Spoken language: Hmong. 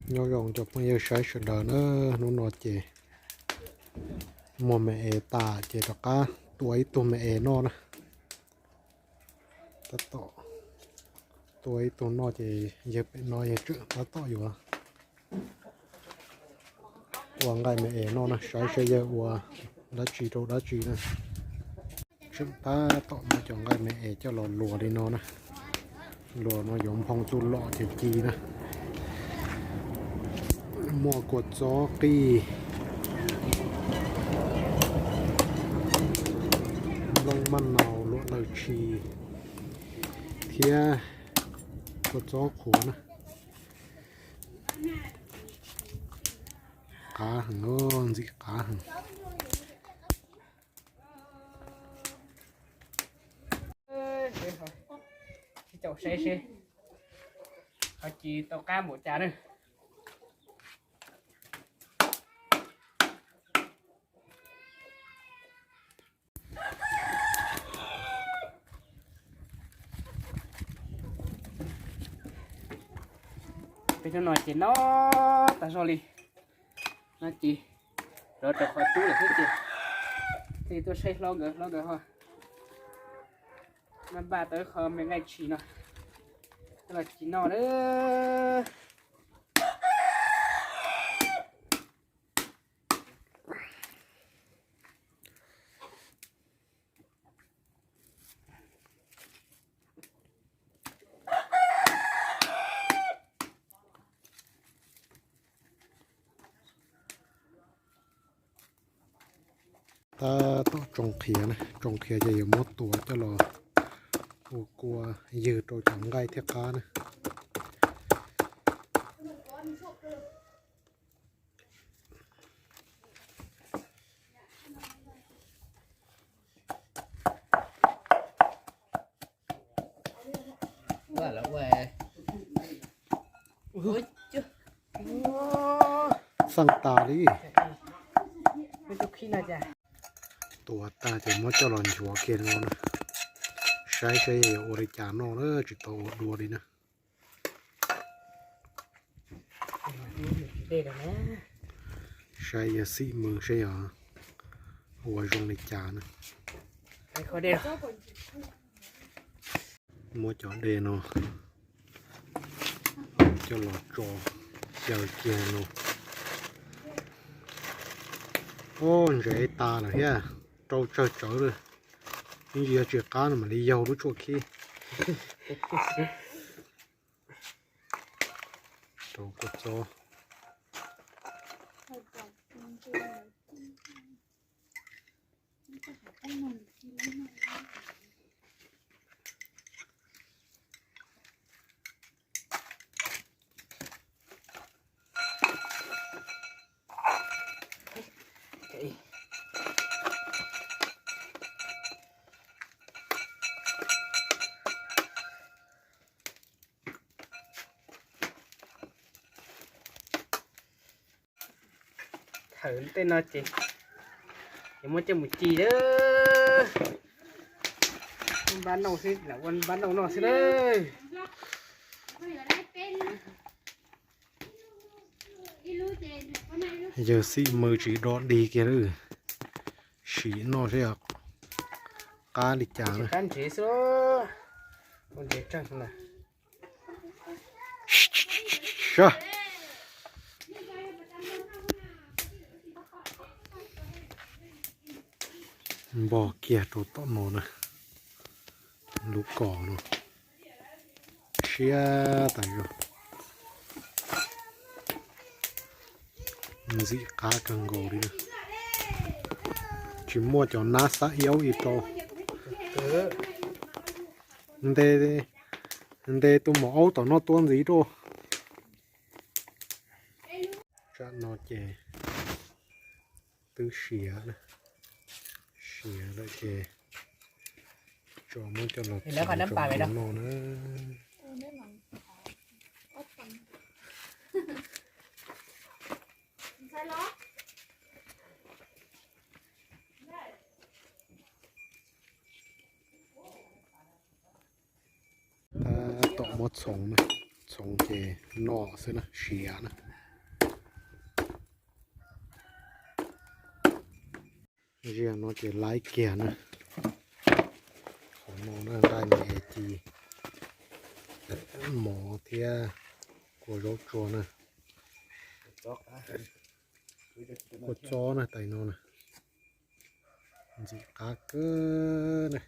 Nyob zoo cov phooj ywg saib sawv daws na, hnub no ces muag me es tas ces rov qab tua ib tug me es noj na. Tab tom tua ib tug noj ces yawg pem no yawg tseem tab tom yuav ua nqaij me es noj na, saib saib yawg ua dab tsi rau dab tsi na. Tseem tab tom muab cov nqaij me es coj los luas li no na. Luas no yuav nphoo txuj lom ces ci na. Muaj kua txob qij, nplooj maj naus, luam lawm tshis thiab kua txob qhuav na. Qab heev, ntxim qab heev. Caum saib seb ho ci tau qab npaum cas na. Peb hnub no ces noj tas zog li. No ces rov rau qhov cub lawm xwb ces thiaj tuaj saib hlob nkawd, hlob nkawd ho maj npaj tau ib qho me nqaij tshis no coj los ci noj na. Tab tom tsoo qhiav na, tsoo qhiav ces yuav muab tuav coj los ua kua ywg rau cov nqaij thiab qab na. Xaj tas li. Tuav tag ces muab coj los nchuav kiag no na. Saib saib yuav ua li cas noj na, tsis tau ua dua li na. Saib yawg Xim Mws saib yog ua zoo li cas na. Muab cov dej no coj los tso xyaw kiag no. Ob, ntsev tas lawm thiab, rau tsawg tsawv lawm. Ib ntsis yog tsis qab no mam li yaug lub tshuaj khib. Rau kua txob. Thawm tej no ces, ces muab coj mus ci lawm. Npab noj xwb, lam ua npab noj noj xwb lawm. Yawg Xim Mws tsis dog dig kiag lawm, sim noj seb qab li cas na. Npog kiag rau tom no na, lub kos no siab tas zog. Ntxim qab kawg nkaus li na. Tsis muaj cov nab xab iab ib rau. Nte, nte tus maum aub tom no tua ntxiv rau. Tsam no ces twb siav, siav lawm ces tso muab coj los txiv rau noj na. Tab tom muab txhoov na, txhoov ces noj xwb na, siav na. Ziag no ces laib kiag na. Qhov no na, nqaij me ci, mov thiab kua zaub tsuag na. Kua txob na, tais no na, ntxim qab kawg na.